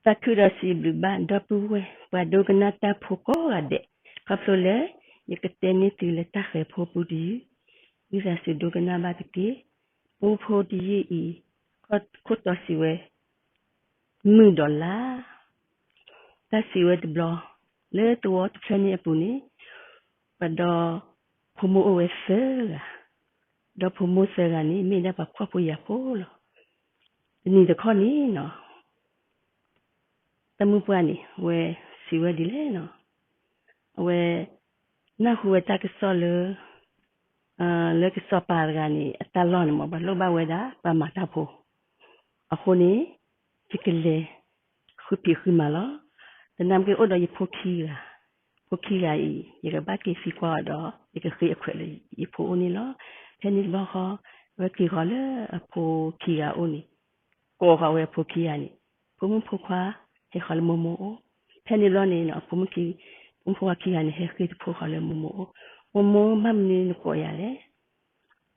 သးခုဒီးစံးဘျုးဘၣ်ဒီပုၢ်ဝဲၢ် ပှၤဒိကနၣ်တၢ်ဖိကိးဂၤဒဲး, ခီဖျိလၢ ယကတဲန့ၢ်သုလၢတၢ်ဃၤဖိပူၤတယုၢ်, ဝံသးစူၤဒိကနၣ်ဘၣ်တက့ၢ်. ပူဖိတယုၢ်အံၤ, ခိၣ်တီစံးဝဲ, မုၢ်ဒီးလါ, တၢ်စံးဝဲတဘျီ, လၢသဝီတဖျၢၣ်န့ၣ်အပူၤန့ၣ်, ပှၤဒီးဖိမုၣ်အိၣ်ဝဲသၢဂၤ, ဒီးဖိမုၣ်သၢဂၤန့ၣ် မ့ၢ်ဒၣ်ပှၤဖှီၣ်ဖိယာ်ဖိလီၤ. တနံၤတခီန့ၣ်နီၤ တၢ်မုၣ်ပှၢ်န့ၣ် အဝဲစံးဝဲဒ်လဲၣ်နီၤ, အဝဲ နၢ်ဟူဝဲတၢ်ကစီၣ်လၢ လၢကစီၤပၤတဂၤန့ၣ် အတၢ်လီၢ်န့ၣ်မ့ၢ် ပှၤလိၣ်ဘၣ်ဝဲဒၣ် ပှၤမၤတၢ်ဖိ, အဃိန့ၣ် ယကလဲၤဃုဖံးဃုမၤလီၤ. တနၢ်မ့ၢ်ကအိၣ်ဒီးယဖိခံဂၤ, ဖိခံဂၤအံၤ ယကဘၣ်က့ၤသံကွၢ်အီၤဒီး ယကဃ့အခွဲးလၢယဖိအိၣ်န့ၣ်လီၤ. ဖဲန့ၣ်တဘျီဃီ အဝဲက့ၤဃီၤလၢအဖိခံဂၤအအိၣ်န့ၣ် ကိးဃီၤဝဲအဖိခံဂၤန့ၣ်, ဖိမုၣ်ဖိခွါ ဟဲဃီၤလၢမိၢ်မိၢ်အိၣ်. ဖဲန့ၣ်တဘျီန့ၣ် အဖိမုၣ်ခံ, ဖိမုၣ်ဖိခွါခံဂၤန့ၣ် ဟဲဃ့တဖိဃီၤလၢမိၢ်မိၢ်အိၣ်, မိၢ်မိၢ် ဘၣ်မနုၤနကိးယၤလဲၣ်.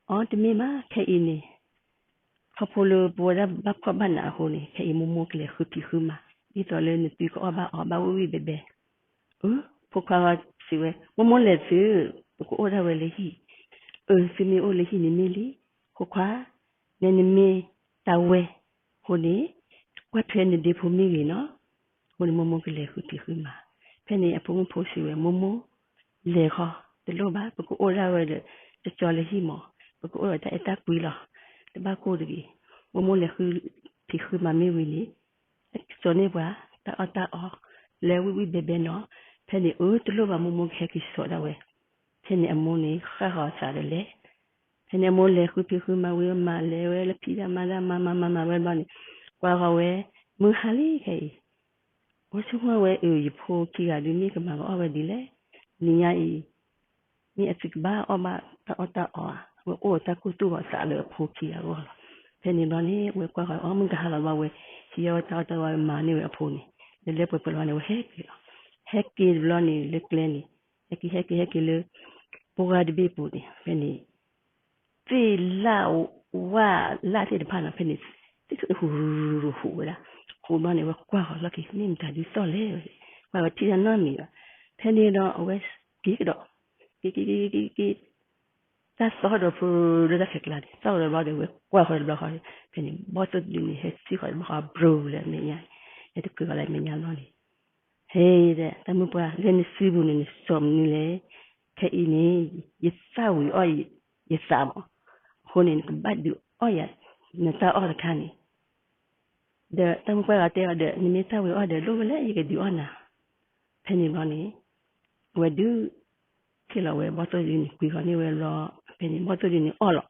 အီ တမ့ၢ်ဘၣ် ခဲအံၤန့ၣ် ခီဖျိလၢပဝဲဒၣ်ဘၣ်ဖှီၣ်ဘၣ်နးအဃိန့ၣ် ခဲအံၤမိၢ်မိၢ်ကလဲၤဃုဖံးဃုမၤ ဒ်သိးလၢနသုကအီၣ်ဘၣ်အီဘၣ်ဝံၣ်ဝံၣ်ဘဲဘဲ. အၢ ဖိခွါစံးဝဲ မိၢ်မိၢ်လဲၤသု, ပကအိၣ်ဒၣ်ဝဲလၢဟံၣ်. အၢ သုမ့ၢ်အိၣ်လၢဟံၣ်န့ၣ်မ့ၢ်လံ, ဖိခွါ နဲနမ့ၢ်တၢ်ဝဲၢ်အဃိန့ၣ် ကွၢ်ထွဲနဒ့ဖိမ့ၢ်ဂ့ၤနီၤ. အဃိန့ၣ်မိၢ်မိၢ်ကလဲၤဃုဖံးဃုမၤ. ဖဲန့ၣ်အဖိမုၣ်ဖိစံးဝဲ မိၢ်မိၢ် လဲၤဃီၤ တလိၣ်ဘၣ် ပကအိၣ်ဒၣ်ဝဲဒီး ကၠီကၠီလၢဟံၣ်မး, ပကအိၣ်ဒီးတၢ်အဲၣ်တၢ်ကွံလီၤ, တဘၣ်ကိၢ်တဂ့ၤ. မိၢ်မိၢ်လဲၤဃုဖံးဃုမၤမ့ၢ်ဝံၤန့ၣ် ကၠီန့ၢ်ပှၤ တၢ်အီၣ်တၢ်အီ လၢဝံၣ်ဝံၣ်ဘဲဘဲနီၤ. ဖဲန့ၣ်အၢ တလိၣ်ဘၣ် မိၢ်မိၢ်ကဟဲက့ၤစိာ်ဒၣ်ဝဲ. ဖဲန့ၣ်အမိၢ်န့ၣ် ဃၣ်ဃီၤအသးဒီးလဲၤ ဖဲန့ၣ်အမိၢ်လဲၤဃုဖံးဃုမၤဝံၤမၤလဲၤဝဲလၢဖံးတၢ်မၤတၢ်မၤမၤမၤမၤဝဲဘျီန့ၣ် ကွၢ်ဃီၤဝဲ မုၢ်ဟါလံခဲအံၤ, ဝဲဆိကမိၣ်ဝဲအၢ ယဖိခံဂၤဒုးမ့ၢ်ကမၤကအီၣ်ဝဲဒ်လဲၣ်, နံၤညါအံၤ မ့ၢ်အသုကဘၣ်အီၣ်ဘၣ်တၢ်အီၣ်တၢ်အီဧါ, အဝဲအိၣ်တၢ်ကိၢ်သူၣ်ဂီၤသးလၢအဖိခံဂၤအဂီၢ်လီၤ. ဖဲန့ၣ်ဘျီန့ၣ် အဝဲကွၢ်ဃီၤအီၤ မုၢ်ကဟါလီၤဘျီဝဲ ဟံးအီၣ်ဝဲတၢ်အီၣ်တၢ်အီဝဲမၤန့ၢ်ဝဲအဖိန့ၣ်, လၢလၢပှဲၤပှဲၤလီၤန့ၣ် အဝဲဟဲက့ၤလီၤ. ဟဲက့ၤတဘျီန့ၣ် လၢကျဲန့ၣ် ဟဲက့ၤဟဲက့ၤဟဲက့ၤလၢ ပှၢ်တဘ့ၣ်ပူၤန့ၣ် ဖဲန့ၣ် သ့ၣ်လၣ်ဝၣ်လၣ်သ့ၣ်တဖၣ်န့ၣ် ဖဲန့ၣ် သ့ၣ်ဟူးဟူးဝဲဒၣ်, ဃိဘျီန့ၣ် အဝဲကွၢ်ဃီၤလီၢ်ခံ မ့ၢ်မတၤဒုးသီၣ်လဲၣ်ဝဲ, ကွၢ်ဝဲထံၣ်တၢ်နီတမံၤဘၣ်. ဖဲန့ၣ်ဒီးအဝဲက့ၤကဒီး, က့ၤက့ၤက့ၤက့ၤက့ၤ တၢ်သီၣ်ဒီးဖုဒီးတၢ်ခဲကျါန့ၣ် သီၣ်ဝဲတဘျီဒီး ဝဲကွၢ်ဃီၤတဘျီဃီ, ဖဲန့ၣ် ဘီၣ်သိၣ်တဒုန့ၣ် ဟဲစံၣ်ဃီၤတဘျီဃီ ဘြူၤလၢအမဲာ်ညါ, ဟဲတကွံဃီၤလၢအမဲာ်ညါဘျီန့ၣ် ဟဲဒီး တၢ်မုၣ်ပှၢ် လၢနစုပူၤန့ၣ် နစိာ်မနုၤလဲၣ်, ခဲအံၤန့ၣ် ယသၣ်ဝံၤအီၣ်ယသးမး, အဃိန့ၣ် နကဘၣ်ဒုးအီၣ်ယၤ နတၢ်အီၣ်တခါန့ၣ် ဒီးတၢ်မုၣ်ပှၢ်ဂၤတဲအီၤဒီး နမ့ၢ်သၣ်ဝံၤအီၣ်ဒီး လိၣ်ဝဲလဲၣ် ယကဒုးအီၣ်နၤ. ဖဲန့ၣ်ဘျီန့ၣ် အဝဲဒုး ထံၣ်လီၤဝဲဘီၣ်သိၣ်တဒုန့ၣ် ကွံဃီၤန့ၢ်ဝဲဘျီ, ဖဲန့ၣ် ဘီၣ်သိၣ်တဒုန့ၣ်အီၣ်လီၤ.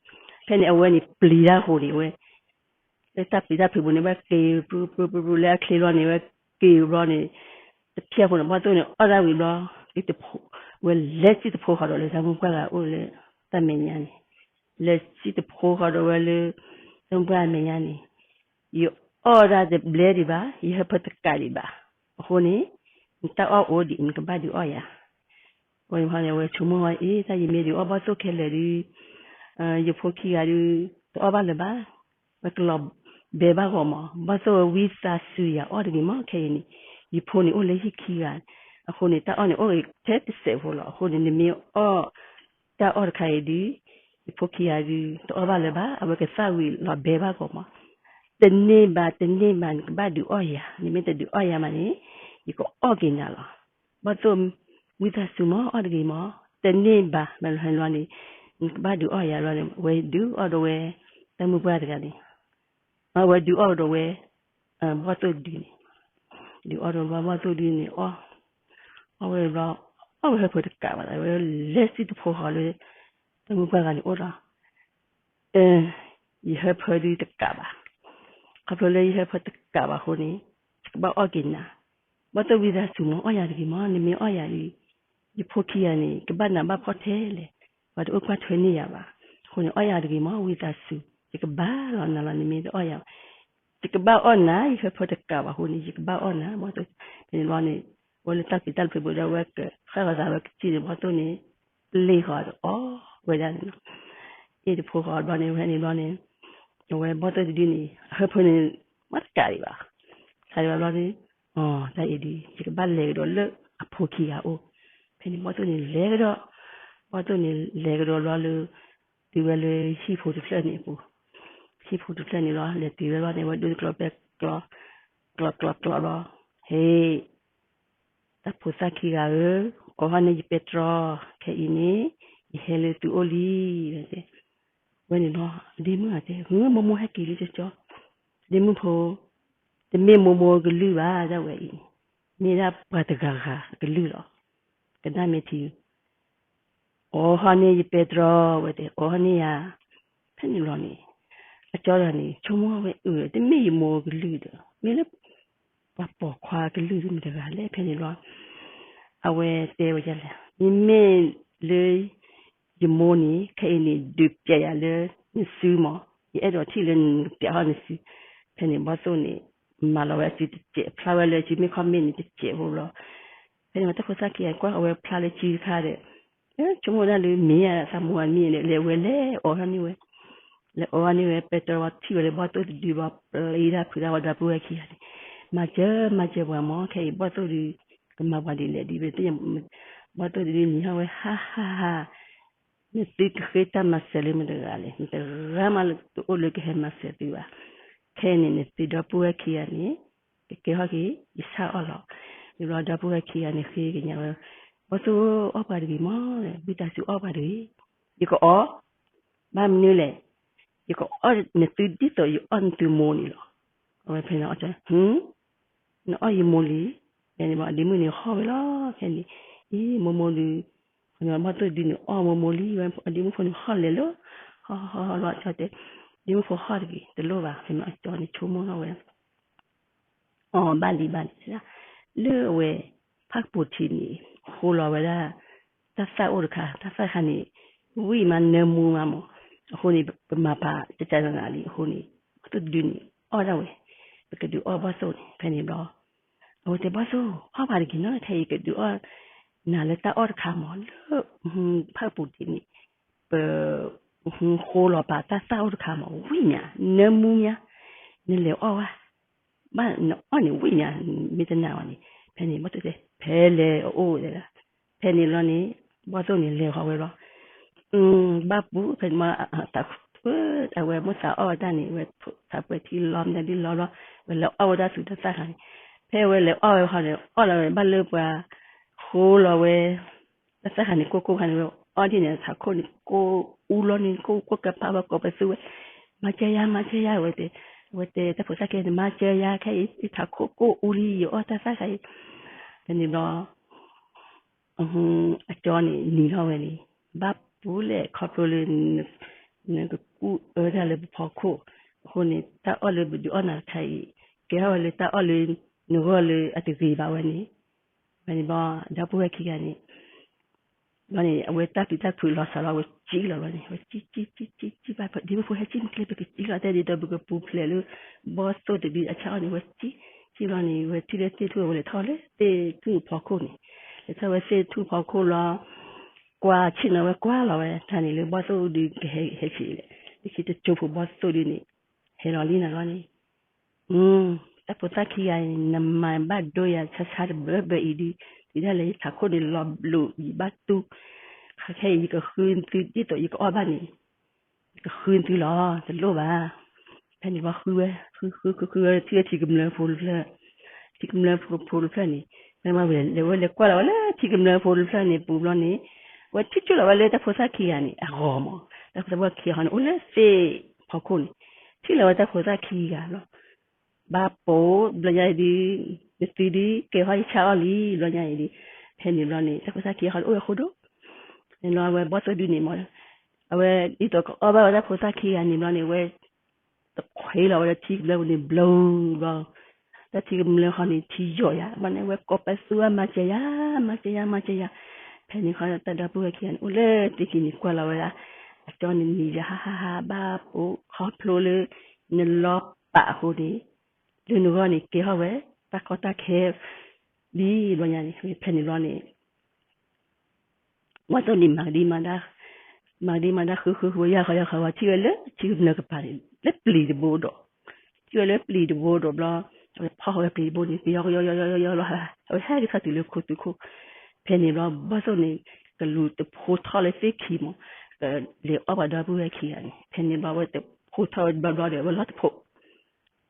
ဖဲန့ၣ်အဝဲန့ၣ်ပျံၤတၢ်ဃိန့ၣ် အဝဲ လၢတၢ်ပျံၤတၢ်ဖုးပူၤန့ၣ် ဝဲက့ၤပြူပြူပြူပြူလၢအချ့ဘျီန့ၣ် ဝဲက့ၤဘျီန့ၣ် တဖျၢၣ်ဖိန့ၣ် ဘီၣ်သိၣ်န့ၣ်အီၣ်တၢ်ဝံၤဘျီ ဝဲလဲၤစံၣ်တဖိဃီၤဒီးလၢတၢ်မုၣ်ပှၢ်ဂၤအိၣ်လၢတၢ်မဲာ်ညါန့ၣ်, လဲၤစံၣ်တဖိဃီၤဒီးဝဲလၢ တၢ်မုၣ်ပှၢ်မဲာ်ညါန့ၣ် ယအီၣ်ဒၣ်တဘျဲဒံးဘၣ်, ယဟၢဖၢတကးဒံးဘၣ်. အဃိန့ၣ် နတၢ်အီၣ်အိၣ်ဒံး နကဘၣ်ဒုးအီၣ်ယၤ. ဝဲန့ၣ် ဝဲဆိကမိၣ်ဝဲအ့ တၢ်ယမ့ၢ်ဒုးအီၣ်ဘီၣ်သိၣ်ခဲလၢာ်ဒုး ယဖိခံဂၤဒုး တအီၣ်ဘၣ်လၢၤဘၣ်, ဝဲကလီၤဘဲဘၣ်ဂီၢ်မး, ဘီၣ်သိၣ်ဝဲဝံသးစူၤယၤအီၣ်တဂ့ၤမး ခဲအံၤန့ၣ် ယဖိန့ၣ်အိၣ်လၢဟံၣ်ခံဂၤ, အဃိန့ၣ် တၢ်အီၣ်န့ၣ်အိၣ်ထဲတစဲးဖိလီၤ. အဃိန့ၣ် နမ့ၢ်အီၣ် တၢ်အီၣ်တခါအံၤဒုး ယဖိခံဂၤဒုး တအီၣ်ဘၣ်လၢၤဘၣ်, အဝဲကသၣ်ဝံၤလီၤဘဲဘၣ်ဂီၢ်မး. တန့ၢ်ဘၣ် တန့ၢ်ဘၣ် နကဘၣ်ဒုးအီၣ်ယၤ, နမ့ၢ်တဒုးအီၣ်ယၤမးန့ၣ် ယကအီၣ်က့ၤနၤလီၤ. ဘီၣ်သိၣ်ဝံသးစူၤမး အီၣ်တဂ့ၤမး, တန့ၢ်ဘၣ် မ့ၢ်လီၤန့ၣ် နကဘၣ်ဒုးအီၣ်ယၤလီၤန့ၣ် ဝဲဒုးအီၣ်ဒီးဝဲ တၢ်မုၣ်ပှၢ်တဂၤန့ၣ် အဝဲဒုးအီၣ်ဒီးဝဲ ဘီၣ်သိၣ်ဒုန့ၣ်, ဒုးအီၣ်ဒီးဘီၣ်သိၣ်ဒုန့ၣ် အီၣ်, အီၣ်ဝဲဘျီ အီၣ်ဝဲဟၢဖၢတကးဘၣ်, ဝဲလဲၤစံၣ်တဖိဃီၤလၢ တၢ်မုၣ်ပှၢ်ဂၤန့ၣ်အိၣ်ဒီး ယဟၢဖၢဒုးတကးဘၣ်. ခီဖျိလၢယဟၢဖၢတကးဘၣ်အဃိန့ၣ် ယကဘၣ်အီၣ်က့ၤနၤ. ဘီၣ်သိၣ်ဝံသးစူၤမး အီၣ်ယၤတဂ့ၤမး, နမ့ၢ်အီၣ်ယၤဒုး ယဖိခံဂၤန့ၣ် ကဘၣ်နးဘၣ်ဖှီၣ်ထဲလဲၣ်, ပှၤတအိၣ်ကွၢ်ထွဲန့ၢ်ယၤဘၣ်. အဃိန့ၣ် အီၣ်ယၤတဂ့ၤမး ဝံသးစူၤ, ယကဘၣ်လီၤနၤလီၤ နမ့ၢ်တအီၣ်ယၤဘၣ်. ယကဘၣ်အီၣ်နၤ, ယဟၢဖၢတကးဘၣ်အဃိန့ၣ် ယကဘၣ်အီၣ်နၤ, ဘီၣ်သိၣ်. ဖဲန့ၣ်ဘျီန့ၣ် အဝဲလၢတၢ်ပျံၤတၢ်ဖုးပူၤဒီး အဝဲကဃၣ်ဃီၤသးဝဲကစံၣ်န့ၣ် ဘီၣ်သိၣ်န့ၣ် ပျံၤဃီၤဒီးအီၣ်ဝဲဒၣ်န့ၣ်လီၤ. အ့ၣ်တဖိဃီၤဘျီန့ၣ် ဖဲန့ၣ်ဘျီန့ၣ် အဝဲဘီၣ်သိၣ်တဒုန့ၣ် အဟၢဖၢန့ၣ် မ့ၢ်တကးဒံးဘၣ်. တကးဒံးဘၣ်ဘျီန့ၣ် တၢ်အံၤဒုး ယကဘၣ်လဲၤကဒီးလၢအဖိခံဂၤအအိၣ်. ဖဲန့ၣ်ဘီၣ်သိၣ်န့ၣ်လဲၤကဒီး, ဘီၣ်သိၣ်န့ၣ်လဲၤကဒီးဘျီလၢ တုၤဝဲလၢဟံၣ်ဖိတဖျၢၣ်န့ၣ်အပူၤ, ဟံၣ်ဖိတဖျၢၣ်န့ၣ်လီၤ. လဲၤတုၤဝဲဘျီန့ၣ် ဝဲဒိတကျီပဲကျီ, ကျီကျီကျီဘျီ, ဟ့ တၢ်ဖိသၣ်ခံဂၤဧၢ, အိးထီၣ်န့ၢ်ယပဲတြီ, ခဲအံၤန့ၣ် ယဟဲလၢသုအိၣ်လံ. ဝဲန့ၣ်လီၤ ဒ့မုၣ်တဲ မိၢ်မိၢ်ဟဲက့ၤလံကၠီကၠီ, ဒ့မုၣ်ဖိ, တမ့ၢ်မိၢ်မိၢ်ကလုၢ်ဘၣ် ဒ်ဝဲအံၤန့ၣ်, မ့ၢ်ဒၣ်ပှၤတဂၤဂၤအကလုၢ်လီၤ. ကနၣ်မ့ၢ်ထံ အိးထီၣ်န့ၢ်ယပဲတြီ ဝဲတဲ အိးထီၣ်န့ၢ်ယၤ. ဖဲန့ၣ်ဘျီန့ၣ် အကၠီတဂၤန့ၣ် ဆိကမိၣ်ဝဲအၢ တမ့ၢ်ယမိၢ်ကလုၢ်ဒီး မ့ၢ်လၢ ပှၤပိာ်ခွါကလုၢ်မတၤတဂၤလဲၣ်. ဖဲန့ၣ်ဘျီ အဝဲတဲဝဲဒ်လဲၣ်, မ့မ့ၢ်လၢ ယမိၢ်န့ၣ် ခဲအံၤန့ၣ် ဒုးပျဲယၤလၢနစုမး, ယအဲၣ်ဒိးထံၣ်လၢနကပျဲထီၣ်နစု. ဖဲန့ၣ်ဘီၣ်သိၣ်န့ၣ် မၤလီၤဝဲအစုတစဲး ဖျါဝဲလၢအစုမ့ၢ်ခီမ့ၢ်န့ၣ် တစဲးဖိလီၤ. ဖဲန့ၣ်တၢ်ဖိသၣ်ခံဂၤကွၢ်အဝဲဖျါလၢစုတခါဒီး ဆိကမိၣ်ဒၣ်လၢမ့ၢ်ယသးမိၢ်အမ့ၢ်န့ၣ် လဲၤဝဲလဲၤအိးထီၣ်န့ၢ်ဝဲ, လဲၤအိးထီၣ်န့ၢ်ဝဲ ပဲတြီဝဲထံၣ်ဝဲလၢဘီၣ်သိၣ်တဒုဘျီ ပျံၤတၢ်ဖုးတၢ်ဝဲဒီပုၢ်ဝဲၢ်ခံဂၤန့ၣ်, မၤစၢၤ မၤစၢၤပှၤမး ခဲအံၤဘီၣ်သိၣ်ဒုး ကမၤပှၤဒ်လဲၣ်ဒ်ဝဲသ့ၣ်ညါ, ဘီၣ်သိၣ်တဒုန့ၣ်ဟီၣ်ဝဲ ဟါဟါဟါ နသုကဃ့တၢ်မၤစၢၤလၢမတၤတဂၤလဲၣ်, မတၤတဂၤမးတအိၣ်လၢကဟဲမၤစၢၤသုဘၣ်. ခဲအံၤန့ၣ် နသုဒီပုၢ်ဝဲၢ်ခံဂၤန့ၣ် ကကဲထီၣ်က့ၤ ယဆၣ်အီၣ်လီၤ. ဘျီဒီပုၢ်ဝဲၢ်ခံဂၤန့ၣ်ဃ့ကညးဝဲ, ဘီၣ်သိၣ်အီၣ်ပှၤတဂ့ၤမး, ဝံသးစူၤအီၣ်ပှၤတဂ့ၤ. ယကအီၣ်, ဘၣ်မနုၤလဲၣ်, ယကအီၣ်နသုဒ်သိးယအီၣ်နသုမိၢ်န့ၣ်လီၤ. အဝဲဖဲန့ၣ်အီၣ်ကၠီ နအီၣ်ယမိၢ်လံ. ဖဲန့ၣ်ဘၣ်ဒ့မုၣ်န့ၣ်ဟီၣ်ဝဲလီၤ. ခဲန့ၣ် အံၤမိၢ်မိၢ်ဒုး ဘီၣ်သိၣ်ဒုးန့ၣ်အီၣ်မိၢ်မိၢ်လံ. ဝဲဒ့မုၣ်ဖိန့ၣ်ဟီၣ်လဲၤလၢ ဟီၣ်ဟီၣ်ဟီၣ်လီၤ အကၠီတဲ, ဒ့မုၣ်ဖိဟီၣ်တဂ့ၤ တလိၣ်ဘၣ်. ဖဲန့ၣ်အကၠီန့ၣ်ဆိကမိၣ်ထီၣ်ဝဲ အီၣ်ဘၣ်လံဘၣ်လံ, လၢအဝဲ ဖၣ်ကပူၤထံးန့ၣ် ဃိလီၤဝဲဒၣ် တၢ်သၣ်အိၣ်တခါ, တၢ်သၣ်ခါန့ၣ် ဝံၣ်မးနၢမူမးမး, အဃိန့ၣ် ပမၤပာ်တၢ်တနၤလံအဃိန့ၣ် ဘီၣ်သိၣ်တဒုန့ၣ် အီၣ်ဒၣ်ဝဲ, ပကဒုးအီၣ်ဘီၣ်သိၣ်န့ၣ် ဖဲန့ၣ်ဘျီ အဝဲတဲဘီၣ်သိၣ် အီၣ်ပှၤတဂ့ၤနီၤ ခဲအံၤကဒုးအီၣ်နၤလၢတၢ်အီၣ်တခါမး လၢ ဖၣ်ကပူၤထံးန့ၣ် ပ ဃိလီၤပာ်တၢ်သၣ်အိၣ်တခါမး ဝံၣ်မး နၢမူမး နလဲၤအီၣ်ဝဲ ဘၣ်နအီၣ်န့ၣ်ဝံၣ်မး မ့ၢ်တနာ်ဝဲန့ၣ် ဖဲန့ၣ်ဘီၣ်သိၣ်တဲ ဖဲလဲၣ်အအိၣ်ဝဲဒၣ်, ဖဲန့ၣ်လီၤန့ၣ် ဘီၣ်သိၣ်န့ၣ်လဲၤဃီၤဝဲလီၤ, ဘၣ်ပူၤဖဲန့ၣ်မး အဝဲမိၣ်သးအီၣ်ဝဲတၢ်န့ၣ် ဝဲထးပှဲၤထံလီၤမနုၤဒ်လီၤဘျီ ဝဲလဲၤအီၣ်ဝဲတၢ်သူတၢ်သၣ်ခါန့ၣ်, ဖဲဝဲလဲၤအီၣ်ဝဲဃီန့ၣ် အီၣ်လီၤဝဲဘၣ်လၢပှၤ ဃိလီၤဝဲ တၢ်သၣ်ခါန့ၣ် ကိၢ်ကိၢ်ခါန့ၣ် ဝဲအီၣ်ဒ်န့ၣ် ထးခိၣ်န့ၣ် ကိၢ်အူလီၤန့ၣ် ကိၢ်ကိၢ်ကပၤဝဲကိးပသူဝဲ မၤစၢၤယၤ မၤစၢၤယၤ ဝဲတဲ, ဝဲတဲတၢ်ဖိသၣ်ခံန့ၣ် မၤစၢၤယၤ ခဲအံၤ ယထးခိၣ်ကိၢ်အူလံ ယအီၣ်တၢ်သၣ်ခါအံၤ, ဖဲန့ၣ်ဘျီ အကၠီန့ၣ်နံၤထီၣ်ဝဲန့ၣ် ဘၣ်ပူၤလဲၣ်ခီဖျိလၢ နကကူၣ်အၢတၢ်လၢပဖီခိၣ်, အဃိန့ၣ် တၢ်အီၣ်လၢပဒုးအီၣ်နၤတခါအံၤ ကဲထီၣ်ဝဲလၢတၢ်အီၣ်လၢ နဂီၢ်လၢအတဂ့ၤဘၣ်ဝဲန့ၣ်, ဖဲန့ၣ်ဘျီ ဒီပုၢ်ဝဲၢ်ခံဂၤန့ၣ် ဘျီန့ၣ် အဝဲတၢ်ပျံၤတၢ်ဖုးလီၤစၢ်လီၤ ဝဲစံၣ်လီၤဘျီန့ၣ် ဝဲစံၣ်စံၣ်စံၣ်စံၣ်စံၣ်ဘၣ် ဒ့မုၣ်ဖိဟဲစံၣ်မ့ၢ်ကျဲ ပကစံၣ်လီၤတဲဒ်သိး ပကပူၤဖျဲးလၢ ဘီၣ်သိၣ်တဒုအဆၣ်အီၣ်န့ၣ် ဝဲစံၣ်စံၣ်ဘျီန့ၣ် ဝဲထံၣ်လၢသ့ၣ်ထူၣ်ဝဲလဲၤထီၣ်လၢသ့ၣ်ထူၣ်ဖီခိၣ်န့ၣ်, လဲၤထီၣ်ဝဲသ့ၣ်ထူၣ်ဖီခိၣ်လီၤ, ကွၢ်ဆ့ၣ်နီၤဝဲကွၢ်လီၤဝဲ တၢ်န့ၣ်လၢဘီၣ်သိၣ်ဒုကဟဲဟဲဆံးလဲၣ်, လၢခံတကၠိဖိဘီၣ်သိၣ်ဒုန့ၣ် ဟဲလီၤလံနၤလီၤန့ၣ် တၢ်ဖိသၣ်ခံဂၤန့ၣ် နမၤဘၣ်ဒိယၤဆါဆါတဘၢဘၢအံၤဒုး, တုၤဒၣ်လဲာ်ယထးခိၣ်န့ၣ်လီၤဘျိးယဘၣ်တူၢ်, ခဲအံၤယကဃုသုဒ်သိးယကအီၣ်ဘၣ်န့ၣ်, ယကဃုသုလီၤ တလိၣ်ဘၣ်. ဖဲန့ၣ်ဘၣ်ဃုဝဲ, ဃုဃုဃုဃုဝဲ ထံၣ်ဝဲထံကမျၢၢ်ဖိတဖျၢၣ်, ထံကမျၢၢ်ဖိတဖျၢၣ်န့ၣ်, ဖဲန့ၣ်ဘၣ်ဝဲလဲၤဝဲလဲၤကွၢ်လီၤဝဲလၢထံကမျၢၢ်ဖိတဖျၢၣ်န့ၣ်ပူၤဘျီန့ၣ်, ဝဲထံၣ်ကၠိလီၤဝဲလၢတၢ်ဖိသၣ်ခံဂၤန့ၣ် အဂီၤမး, တၢ်ဖိသၣ်ခံဂၤဃီန့ၣ် အိၣ်လၢသ့ၣ်ဖီခိၣ်န့ၣ်, ထံၣ်လီၤဝဲတၢ်ဖိသၣ်ခံဂၤလီၤ ဘၣ်ပိာ်ဘျီညါအံၤဒုး, နသုဒုးကဲဟီၣ်ယဆၣ်အီၣ်လံ ဘျီညါအံၤဒုး, ဖဲန့ၣ်ဘျီန့ၣ် တၢ်ဖိသၣ်ခံဂၤဃီန့ၣ်အိၣ်ဝဲဃိဒိၣ်, န့ၣ်လီၤအဝဲဘီၣ်သိၣ်ဒုန့ၣ်မး, အဝဲဒ်သိးကအီၣ်ဘၣ်ဝဲတၢ်ဖိသၣ်ခံဂၤန့ၣ်ဘျီန့ၣ် ဝဲ တခွဲလီၤဝဲလၢထံကမျၢၢ်ပူၤန့ၣ် ဘျီဘျီ, တၢ်ထံကမျၢၢ်ဃီန့ၣ် ထံယိာ်ယၤ, ဘၣ်န့ၣ်ဝဲကိးပသူဝဲ မၤစၢၤယၤ, မၤစၢၤယၤ, မၤစၢၤယၤ, ဖဲန့ၣ်ဃီတၢ်ဒီပုၢ်ဝဲၢ်ခံဂၤန့ၣ် အိၣ်လၢတက့ၤန့ၣ်ကွၢ်လီၤဝဲဒၣ်, အကၠီန့ၣ်နံၤယၤ ဟါဟါဟါ ဘၣ်ပိာ်ခီဖျိလၢ နလီၤပာ်အဃိန့ၣ်, လၢနဂီၢ်န့ၣ် ကဲထီၣ်ဝဲ တၢ်ကီတၢ်ခဲ လံဘျီညါန့ၣ် ဖဲန့ၣ်ဘျီန့ၣ် ဘီၣ်သိၣ်န့ၣ်မၤကဒံမၤဒါ, မၤကဒံမၤဒါဃုဃုဃုဝဲယၢ်ဃီယၢ်ဃီဝဲ ထံၣ်ဝဲလၢထံကမျၢၢ်ကပၤန့ၣ် လၢပျံၤတဘိဒီး, ထံၣ်ဝဲလၢပျံၤတဘိဒီးဘျီ, အဝဲဖီၣ်ဃီၤဝဲပျံၤတဘိန့ၣ် ပယီၤကယီယီယီယီလီၤ, အဝဲဟဲက့ၤထီၣ်တုၤလၢခိသူခိၣ်, ဖဲန့ၣ်ဘျီ ဘီၣ်သိၣ်န့ၣ် ကလူၤတဖိထီၣ်လၢသ့ၣ်ခံမး, လဲၤအီၣ်ပှၤဒီပုၢ်ဝဲၢ်ခံဂၤန့ၣ်, ဖဲန့ၣ်ဘျီအဝဲတဖိထီၣ်ဝဲတဘျီဘျီဒီး အဝဲလီၤတဖိး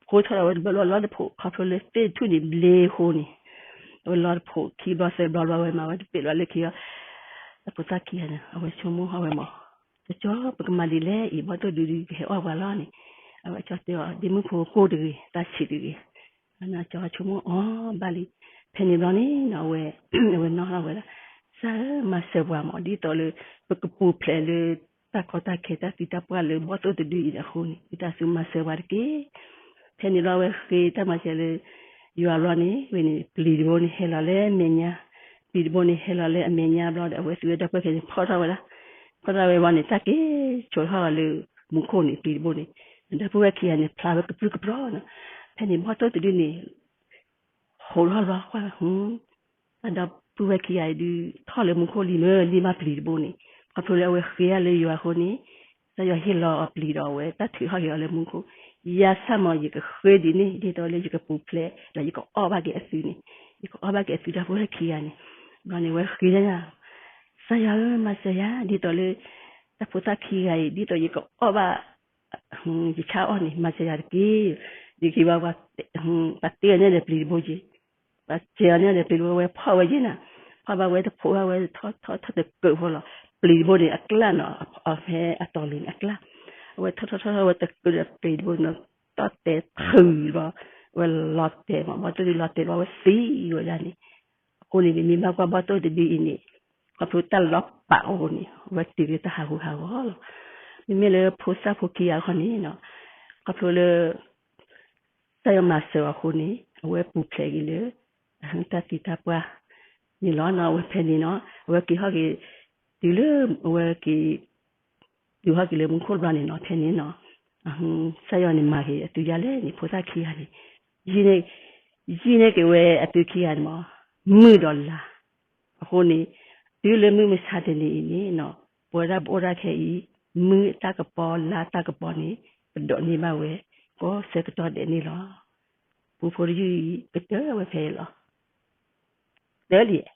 ဖိထီၣ်ဒီးအဝဲတဘျီဘျီလီၤတဖိး, ခီဖျိလၢသ့ၣ်ထူၣ်န့ၣ်ဘျ့အဃိန့ၣ်, အဝဲလီၤတဖိးခံဘျီသၢဘျီဘျီ အဝဲမၤဝဲတပ့ၢ်လီၤလၢခံအီၤ, တၢ်ဖိသၣ်ခံဂၤန့ၣ် အဝဲဆိကမိၣ်အဝဲမး, ကၠီ ပကမၤဒ်လဲၣ်အံၤ ဘီၣ်သိၣ်ဒုဒုကဟဲအီၣ်ပှၤလီၤန့ၣ်, အဝဲကၠီတဲအီၤ ဒ့မုၣ်ဖိကိၢ်တဂ့ၤ တၢ်ဆံးတဂ့ၤ, ကၠီဆိကမိၣ်အီၤဘၣ်လံ, ဖဲန့ၣ်ဘျီန့ၣ်နီၤ အဝဲ အဝဲနီၣ်ထီၣ်ဝဲဒၣ်, စၢ်ဧၢ မၤစၢၤပှၤမး ဒ်သိးလၢ ပကပူၤဖျဲးလၢ တၢ်ကီတၢ်ခဲ တၢ်သံတၢ်ပှၢ်လၢဘီၣ်သိၣ်တဒုအံၤန့ၣ်အဃိန့ၣ် ဝံသးစူၤမၤစၢၤပှၤတက့ၢ်. ဖဲန့ၣ်ဘျီအဝဲဃ့တၢ်မၤစၢၤလၢ ယွၤဘျီန့ၣ် ဝဲန့ၣ် ပျံၤတဘိန့ၣ်ဟဲလီၤလၢအမဲာ်ညါ, ပျံၤတဘိန့ၣ်ဟဲလီၤလၢအမဲာ်ညါဘျီဒီး အဝဲသူဝဲဒီပုၢ်ဝဲၢ်ခံဂၤန့ၣ် ဖီၣ်ထီၣ်ဝဲဒၣ်, ဖီၣ်ထီၣ်ဝဲဘျီန့ၣ် တၢ်က့ၤဆိးထီၣ်လၢမူခိၣ်န့ၣ် ပျံၤတဘိန့ၣ်, ဒီပုၢ်ဝဲၢ်ခံဂၤန့ၣ် ဖျါဝဲကပြုၢ်ကပြီၤနီၤ, ဖဲန့ၣ်ဘီၣ်သိၣ်တဒုန့ၣ် ဟိးထီၣ်လီၤကွၢ်ဝဲ တၢ်ဒီပုၢ်ဝဲၢ်ခံဂၤအံၤဒုး ထီၣ်လၢမူခိၣ်လံမ့ၢ်လံမးပျံၤတဘိန့ၣ်, ခီဖျိလၢအဝဲဃ့အီၤလၢယွၤအဃိန့ၣ်, ကစၢ်ယွၤဟ့ၣ်လီၤအီၤပျံၤဒီးအဝဲတၢ်ထုးထီၣ်က့ၤအီၤလၢမူခိၣ်, ယၤဆၣ်မး ယကဃ့ဒ်န့ၣ် ဒ်သိးလၢယကပူၤဖျဲးဒီးယကအီၣ်ဘၣ်က့ၤအသုန့ၣ်, ယကအီၣ်ဘၣ်က့ၤအသုဒီပုၢ်ဝဲၢ်ခံဂၤန့ၣ်, ဘျီန့ၣ် အဝဲဃ့ယၤ ကစၢ်ယွၤဧၢ မၤစၢၤယၤ ဒ်သိးလၢ တၢ်ဖိသၣ်ခံဂၤအံၤ ဒ်သိးယကအီၣ်ဘၣ် ယဆၣ်အီၣ်န့ၣ် မၤစၢၤယၤတက့ၢ်, ယက့ၤဘၣ်ပှၤ ပှၤတ့အီၤန့ၣ်ဒီးပျံၤတဘိက့ၤ, ပှၤစဲၤအီၤန့ၣ်ဒီးပျံၤတဘိ ဝဲဖီၣ်ဝဲယ့ၣ်နၤ, ဖီၣ်ဘၣ်ဝဲတဖိးဘၣ်ဝဲထီၣ်ထီၣ်ထီၣ်တကၢးဖိလီၤ, ပျံၤတဘိန့ၣ်အကျါနီၤ, အဖဲအတီၤလံၤန့ၣ်အကျါ, အဝဲထီၣ်ထီၣ်ထီၣ်ထီၣ်ဝဲတကၢးဒီးပျံၤတဘိန့ၣ်, တီၢ်တဲထုးလီၤ, အဝဲလီၤတဲာ်မး ဘီၣ်သိၣ်ဒုးလီၤတဲာ်လီၤ အဝဲသံဝဲဒၣ်န့ၣ်, အဃိန့ၣ် ပမ့ၢ်ဘၣ်ကွၢ်ဘီၣ်သိၣ်တဒုအံၤန့ၣ်, ခီဖျိတၢ်လီၤပာ်အဃိန့ၣ် အဝဲတုၤလၢတၢ်ဟးဂူာ်ဟးဂီၤလီၤ, မ့မ့ၢ်လၢဖိသၣ်ဖိခံဂၤအဂီၢ်န့ၣ်နီၤ, ခီဖျိလၢ ကစၢ်ယွၤမၤစၢၤအီၤအဃိန့ၣ် အဝဲပူၤဖျဲးက့ၤလၢ တၢ်သံတၢ်ပှၢ်န့ၣ်လီၤ. အဝဲဖဲန့ၣ်နီၤ အဝဲက့ၤဟီၣ်က့ၤ တုၤလၢအဝဲက့ၤ တုၤဟီၣ်က့ၤလၢမူခိၣ်ဘျီန့ၣ်နီၤ ဖဲန့ၣ်နီၤ ကစၢ်ယွၤန့ၣ်မၤက့ၤအသုဒ်လဲၣ်န့ၣ် ဖိသၣ်ခံဂၤန့ၣ် ယံာ်န့ၢ်က့ၤဝဲအသုခံဂၤန့ၣ်မး မုၢ်ဒီးလါ အဃိန့ၣ် တုၤလၢမုၢ်မဆါတနံၤအံၤန့ၣ်နီၤ ပဝဲဒၣ်ပအိၣ်ဒၣ်ခဲအံၤ မုၢ်တၢ်ကပီၤလါတၢ်ကပီၤန့ၣ် ကဒိးန့ၢ်ဘၣ်ဝဲ ကိးဆၢကတီၢ်ဒဲးန့ၣ်လီၤ. ပူဖိတယုၢ်အံၤ ကတၢၢ်ဝဲဖဲအံၤလီၤ. တၢၢ်လံ,